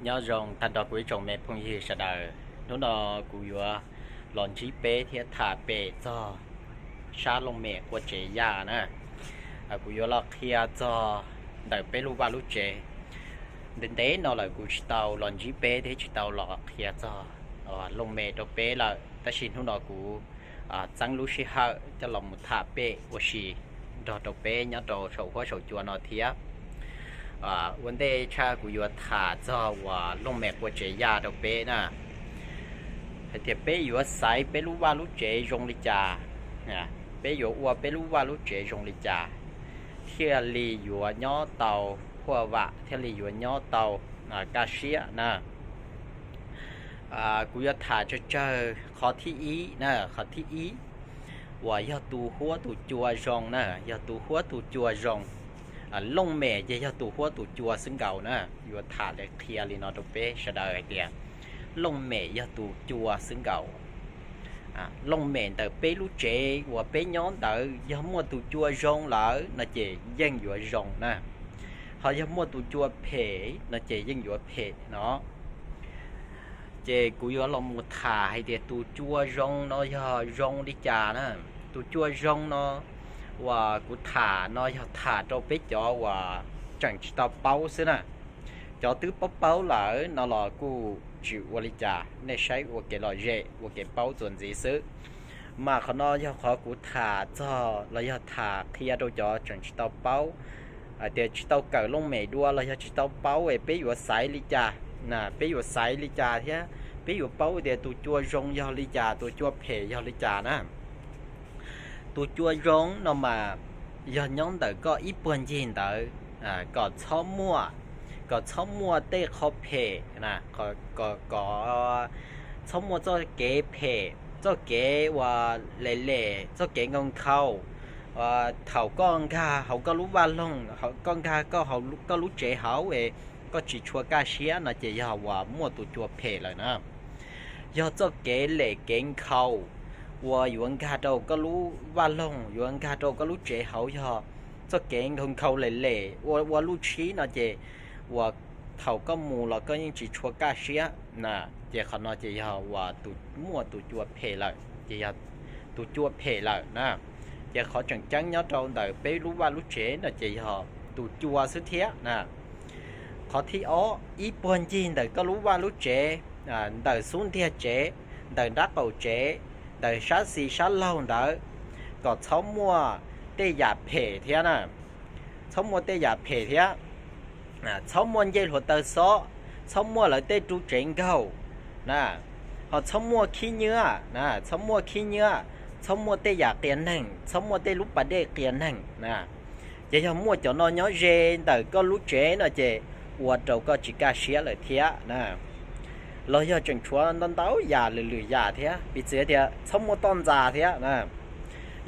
Nyob zoo tag nrho kuv ib tsoom me phooj ywg sawv daws. Hnub no kuv yuav los ntsib peb thiab tham pem txog sab looj mem qua tsev yaj na. Kuv yuav los qhia txog ntawm peb lub vaj lub tsev. Ntev ntev no lawm kuv tsis tau los ntsib peb thiab tsis tau los qhia txog looj mem rau peb lawm, tab sis hnub no kuv txeeb lub sij hawm coj los mus tham pem ua si nrog rau peb nyob rau saum huab saum cua no thiab. Ua ntej tshaj kuv yuav tham txog uas looj mem qua tsev yaj rau peb na, hais tias peb yuav xaiv peb lub vaj lub tsev zoo li cas, peb yuav ua peb lub vaj lub tsev zoo li cas thiaj li yuav nyob tau huaj vam, thiaj li yuav nyob tau kaj siab na. Kuv yuav tham tsawg tsawg qhov thib ib na, qhov thib ib uas yog tus huab tus cua zoo na, yog tus huab tus cua zoo. Looj mem ces yog tus huab tus cua xwb nkaus na, yuav tham li qhia li no rau peb sawv daws hais tias looj mem yog tus cua xwb nkaus. Looj mem ntawm peb lub tsev uas peb nyob ntawd yog muaj tus cua zoo lawm no ces yeej yuav zoo na, ho yog muaj tus cua phem no ces yeej yuav phem no. Ces kuv yuav los mus tham hais tias tus cua zoo no yog zoo li cas na. Tus cua zoo no uas kuv tham no yog tham rau peb cov uas tseem tsis tau paub xwb na. Cov twb paub paub lawm no los kuj tsis ua li cas, nej saib ua kev lom zem ua kev paub txuas ntxiv xwb. Mas qhov no yog qhov kuv tham txog los yog tham qhia rau cov tseem tsis tau paub, hais tias tsis tau kawm looj mem dua los yog tsis tau paub es peb yuav xaiv li cas, peb yuav xaiv li cas thiab peb yuav paub tias tus cua zoo yog li cas, tus cua phem yog li cas na. Tus cua zoo no mas yog nyob ntawm koj ib puag ncig ntawd, kom txhob muaj, kom txhob muaj tej qho phem, kom txhob muaj txoj kev phem, txoj kev uas lem lem, txoj kev nkhaus nkhaus. Thaum koj nkag hauv koj lub vaj loog, koj nkag koj lub tsev hauv es koj tsis tshua kaj siab no ces yog uas muaj tus cua phem lawm na. Yog txoj kev lem kev nkhaus uas yuav nkag rau koj lub vaj loog, yuav nkag rau koj lub tsev hauv, yog txoj kev nkhaus nkhaus lem lem ua ua luj tshib no ces uas thaum koj mus los koj yeej tsis tshua kaj siab na. Ces qhov no ces yog uas tus muaj tus cua phem lawm, ces yog tus cua phem lawm na. Ces qhov tseem ceeb nyob rau ntawm peb lub vaj lub tsev no ces yog tus cua xwb thiab na. Qhov thib ob, ib puag ncig ntawm koj lub vaj lub tsev, ntawm xub ntiag tsev, ntawm nrab qaum tsev, ntawm sab xis sab laug ntawd, kom txhob muaj tej yam phem thiab na. Txhob muaj tej yam phem thiab. Txhob muaj ncej hluav taws xob, txhob muaj lawv tej ru tsev nkaug na, ho txhob muaj khib nyiab na, txhob muaj khib nyiab, txhob muaj tej yam qias neeg, txhob muaj tej lub pas dej qias neeg na. Ces yog muaj cov no nyob ze ntawm koj lub tsev no ces ua rau koj tsis kaj siab lawm thiab na. Los yog tseem tshuav ntau ntau yam lwm lwm yam thiab, piv txwv tias txhob muaj toj ntxas thiab na.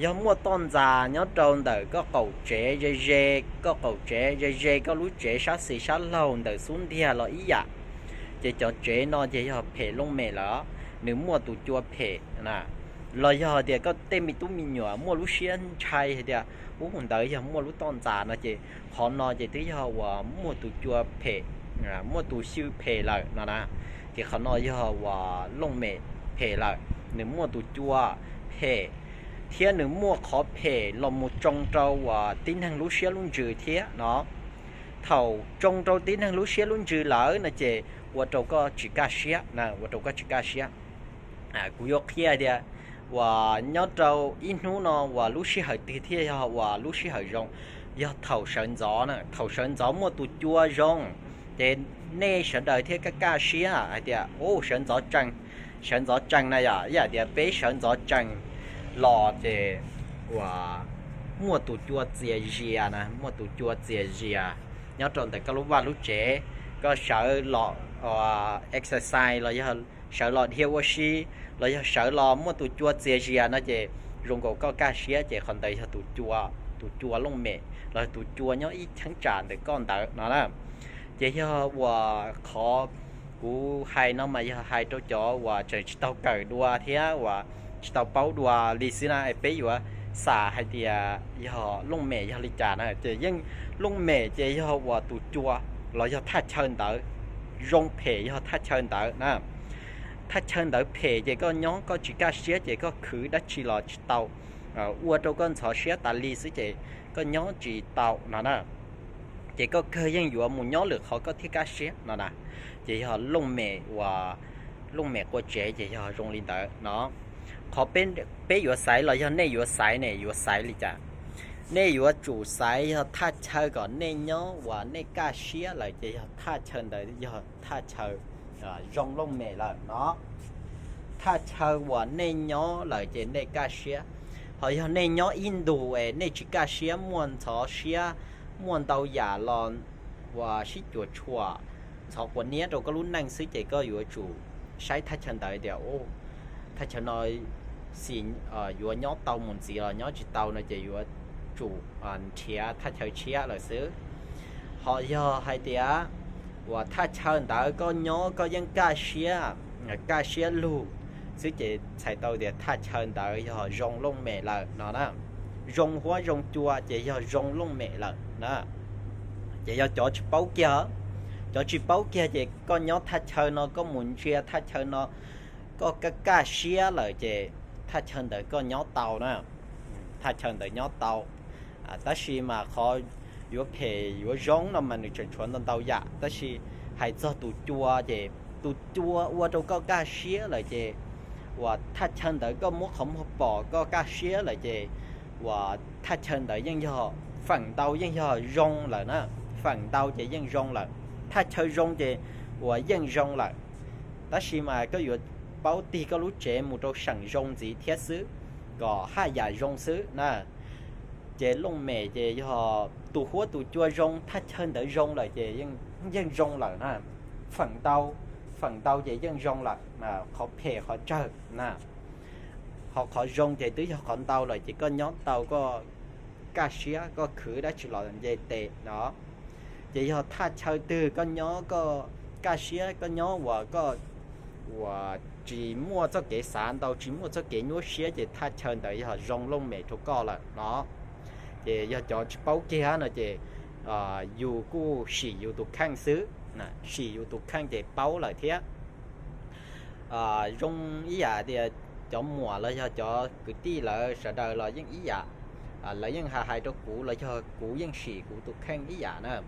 Yog muaj toj ntxas nyob rau ntawm koj qaum tsev ze ze, koj qaum tsev ze ze koj lub tsev sab xis sab laug ntawm xub ntiag los ib yam, ces cov tsev no ces yog phem looj mem lawm, nws muaj tus cua phem na. Los yog tias koj tej me tub me nyuam muaj lub siab ntshai hais tias ub ntawd yog muaj lub toj ntxas no ces qhov no ces twb yog uas muaj tus cua phem, muaj tus xyw phem lawm no na. Ces qhov no yog uas looj mem phem lawm, nws muaj tus cua phem, thiab nws muaj qhov phem los mus tsoo rau uas tib neeg lub siab lub ntsws thiab no. Thaum tsoo rau tib neeg lub siab lub ntsws lawm no ces ua rau koj tsis kaj siab na, ua rau koj tsis kaj siab. Kuv yuav qhia tias uas nyob rau ib hnub no uas lub sij hawm twg thiaj yog uas lub sij hawm zoo. Yog thaum sawv ntxov na, thaum sawv ntxov muaj tus cua zoo, ces nej sawv daws thiaj kaj kaj siab hais tias u sawv ntxov tsees, sawv ntxov tsees na yom, ib yam tias peb sawv ntxov tsees los ces uas muaj tus cua txias zias na, muaj tus cua txias zias nyob rau ntawm koj lub vaj lub tsev, koj sawv los exercise los yog sawv los dhia ua si, los yog sawv los muaj tus cua txias zias no ces zoo nkaus koj kaj siab ces qhov ntawd yog tus cua, tus cua looj mem los tus cua nyob ib cheeb tsam ntawm koj ntawd no na. Ces yog uas qhov kuv hais no mas yog hais rau cov uas tseem tsis tau kawm dua thiab uas tsis tau paub dua li xwb na, es peb yuav xam hais tias yog looj mem yog li cas na, ces yeej looj mem ces yog uas tus cua los yog thaj chaw ntawd zoo phem yog thaj chaw ntawd na. Thaj chaw ntawd phem ces koj nyob koj tsis kaj siab ces koj khwv dab tsi los tsis tau, ua rau koj ntxhov siab tas li xwb ces koj nyob tsis tau no na. Ces koj kawg yeej yuav mus nyob lwm qhov koj thiaj kaj siab no na. Ces yog looj mem uas looj mem qua tsev ces yog zoo li ntawd no. Qhov peb yuav xaiv los yog nej yuav xaiv ne, yuav xaiv li cas? Nej yuav tsum xaiv yog thaj chaw kom nej nyob uas nej kaj siab lawm ces yog thaj chaw ntawd yog thaj chaw zoo looj mem lawm no. Thaj chaw uas nej nyob lawm ces nej kaj siab. Ho yog nej nyob ib ntus es nej tsis kaj siab, muaj ntxhov siab, muaj ntau yam los uas sib cuam tshuam, ntxhov quav niab rau koj lub neej xwb ces koj yuav tsum saib thaj chaw ntawd tias, thaj chaw no xis yuav nyob tau mus ntxiv los nyob tsis tau no ces yuav tsum nrhiav thaj chaw tshiab lawm xwb. Ho yog hais tias uas thaj chaw ntawd koj nyob koj yeej kaj siab, kaj siab lug xwb ces txhais tau tias thaj chaw ntawd yog zoo looj mem lawm no na. Zoo huab zoo cua ces yog zoo looj mem lawm na. Ces yog cov tsis paub kiag, cov tsis paub kiag ces koj nyob thaj chaw no koj mus ntsia thaj chaw no koj kaj siab lawm ces thaj chaw ntawd koj nyob tau na. Thaj chaw ntawd nyob tau. Tab sis mas qhov yuav phem yuav zoo no mas nws tseem tshuav ntau ntau yam, tab sis hais txog tus cua ces tus cua ua rau koj kaj siab lawm ces uas thaj chaw ntawd koj muab qhov muag pom koj kaj siab lawm ces uas thaj chaw ntawd yeej yog, feem ntau yeej yog zoo lawm na. Feem ntau ces yeej zoo lawm. Thaj chaw zoo ces uas yeej zoo lawm. Tab sis mas koj yuav paub tig koj lub tsev mus rau seem zoo ntxiv thiab xwb, kom haj yam zoo xwb na. Ces looj mem ces yog tus huab tus cua zoo, thaj chaw ntawd zoo lawm ces yeej zoo lawm na. Feem ntau, feem ntau ces yeej zoo lawm, qhov phem qhov tsawg na. Ho qhov zoo ces twb yog qhov ntau lawm ces koj nyob tau koj kaj siab koj khwv dab tsi los nce tes no. Ces yog thaj chaw twg koj nyob koj kaj siab, koj nyob uas koj uas tsis muaj txoj kev xav ntau, tsis muaj txoj kev nyuaj siab ces thaj chaw ntawd yog zoo looj mem rau koj lawm no. Ces yog cov tsis paub kiag no ces yus kuj sim yus tus kheej xwb, sim yus tus kheej ces paub lawm thiab. Zoo ib yam tias cov muam los yog cov kwv tij lawv sawv daws los yeej ib yam, lawv yeej hais hais rau kuv los yog kuv yeej sim kuv tus kheej ib yam na.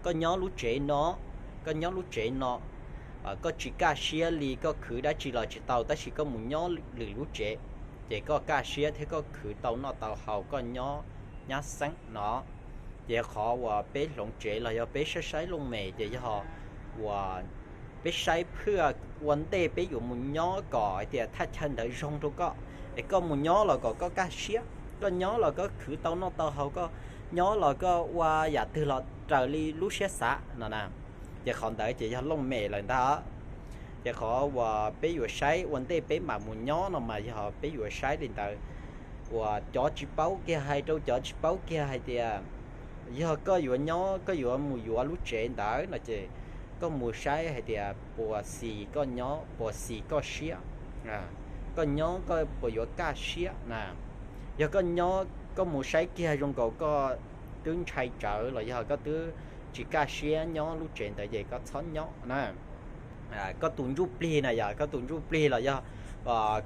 Koj nyob lub tsev no, koj nyob lub tsev no, koj tsis kaj siab li koj khwv dab tsi los tsis tau tab sis koj mus nyob lwm lub tsev, ces koj kaj siab thiab koj khwv tau noj tau haus koj nyob nyab xeeb no. Ces qhov uas peb hloov tsev los yog peb saib saib looj mem ces yog uas peb saib phwj ua ntej peb yuav mus nyob kom hais tias thaj chaw ntawd zoo rau koj, es koj mus nyob los kom koj kaj siab, koj nyob los koj khwv tau noj tau haus, koj nyob los koj ua yam twg los raws li lub siab xav no na. Ces qhov ntawd ces yog looj mem lawm ntag. Ces qhov uas peb yuav saib ua ntej peb mam mus nyob no mas yog peb yuav saib li ntawd. Uas cov tsis paub kiag hais rau cov tsis paub kiag hais tias yog koj yuav nyob koj yuav mus yuav lub tsev ntawd no ces koj mus saib hais tias puas xis koj nyob puas xis koj siab, koj nyob koj puas yuav kaj siab na. Yog koj nyob koj mus saib kiag zoo nkaus koj twb ntshai tsawv los yog koj twb tsis kaj siab nyob lub tsev ntawd ces koj txhob nyob na. Koj tus ntsuj plig na yom, koj tus ntsuj plig los yog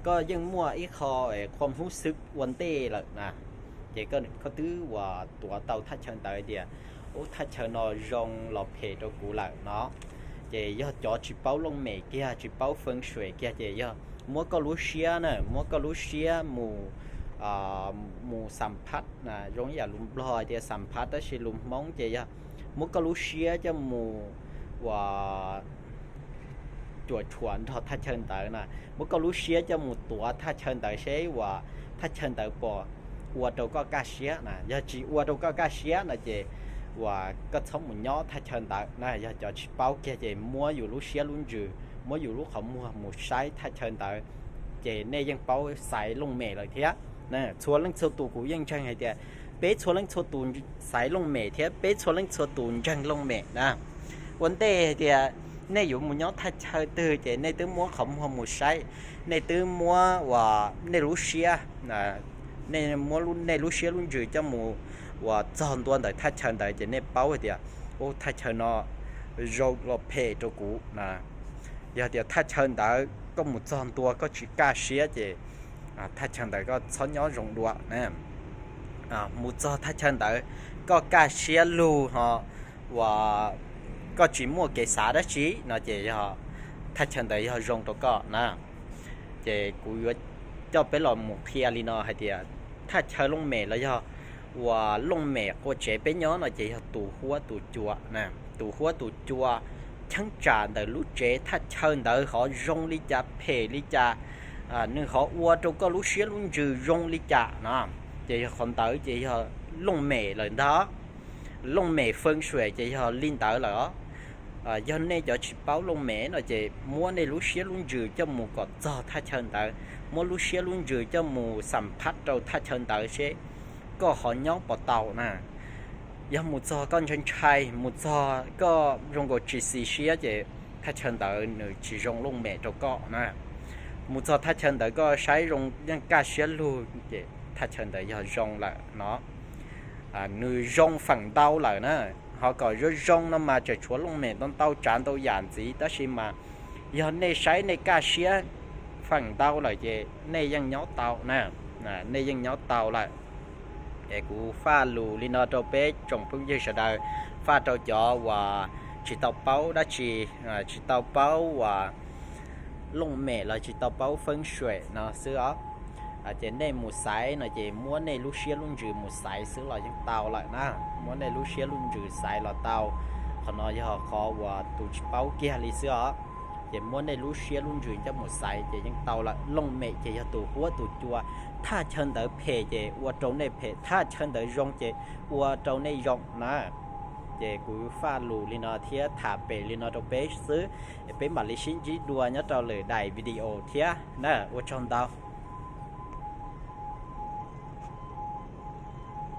koj yeej muaj ib qho qhua hmub xwb ua ntej lawm na. Ces koj twb uas tuav tau thaj chaw ntawd tias, ub, thaj chaw no zoo los phem rau kuv lawm no. Ces yog cov tsis paub looj mem kiag tsis paub feeb suem kiag ces yog muab koj lub siab na, muab koj lub siab mus, mus xam phab, zoo ib yam lus Nplog tias xam phab tab sis lus Hmoob ces yog muab koj lub siab coj mus uas cuam tshuam nrog thaj chaw ntawd na, muab koj lub siab coj mus tuav thaj chaw ntawd seb uas thaj chaw ntawd puas ua rau koj kaj siab na. Yog tsis ua rau koj kaj siab no ces uas koj txhob mus nyob thaj chaw ntawd na. Yog cov tsis paub kiag ces muab yus lub siab lub ntsws, muab yus lub qhov muag mus saib thaj chaw ntawd, ces nej yeej paub xaiv looj mem lawm thiab. Txhua leej txhua tus kuv yeej ntseeg hais tias peb txhua leej txhua tus xaiv looj mem thiab peb txhua leej txhua tus ntseeg looj mem na. Ua ntej hais tias nej yuav mus nyob thaj chaw twg ces nej twb muab qhov muag mus saib, nej twb muab uas nej lub siab, nej muab nej lub siab lub ntsws coj mus uas txog ntua ntawm thaj chaw ntawd ces nej paub hais tias, ub, thaj chaw no zoo los phem rau kuv na. Yog tias thaj chaw ntawd koj mus txog ntua koj tsis kaj siab ces thaj chaw ntawd koj txhob nyob zoo dua na. Mus txog thaj chaw ntawd koj kaj siab lug ho uas koj tsis muaj kev xav dab tsi no ces yog thaj chaw ntawd yog zoo rau koj na. Ces kuv yuav coj peb los mus qhia li no hais tias thaj chaw looj mem los yog uas looj mem qua tsev peb nyob no ces yog tus huab tus cua na. Tus huab tus cua cheeb tsam ntawm lub tsev thaj chaw ntawd ho zoo li cas phem li cas, nws ho ua rau koj lub siab lub ntsws zoo li cas no, ces yog qhov ntawd ces yog looj mem lawm ntag. Looj mem feng shui ces yog li ntawd lawm os. Yog nej cov tsis paub looj mem no ces muab nej lub siab lub ntsws coj mus kom txog thaj chaw ntawd, muab lub siab lub ntsws coj mus xam phab rau thaj chaw ntawd seb koj ho nyob puas tau na. Yog mus txog koj ntshai ntshai, mus txog koj zoo nkaus tsis xis siab ces thaj chaw ntawd nws tsis zoo looj mem rau koj na. Mus txog thaj chaw ntawd koj saib zoo yeej kaj siab lug ces thaj chaw ntawd yog zoo lawm no. Nws zoo feem ntau lawm na. Ho kom zoo zoo no mas tseem tshuav looj mem ntau ntau tsav ntau yam ntxiv, tab sis mas yog nej saib nej kaj siab feem ntau lawm ces nej yeej nyob tau na. Nej yeej nyob tau lawm. Es kuv faj lus li no rau peb tsoom phooj ywg sawv daws, faj rau cov uas tsis tau paub dab tsi, tsis tau paub uas looj mem los tsis tau paub feeb suem no xwb os. Ces nej mus xaiv no ces muab nej lub siab lub ntsws mus xaiv xwb los yeej tau lawm na. Muab nej lub siab lub ntsws xaiv los tau. Qhov no yog qhov uas tus tsis paub kiag li xwb os. Ces muab nej lub siab lub ntsws coj mus xaiv ces yeej tau lawm. Looj mem ces yog tus huab tus cua, thaj chaw ntawd phem ces ua rau nej phem, thaj chaw ntawd zoo ces ua rau nej zoo na. Ces kuv faj lus li no thiab tham pem li no rau peb xwb, peb mam li sib ntsib dua nyob rau lwm daim video thiab na. Ua tsaug ntau.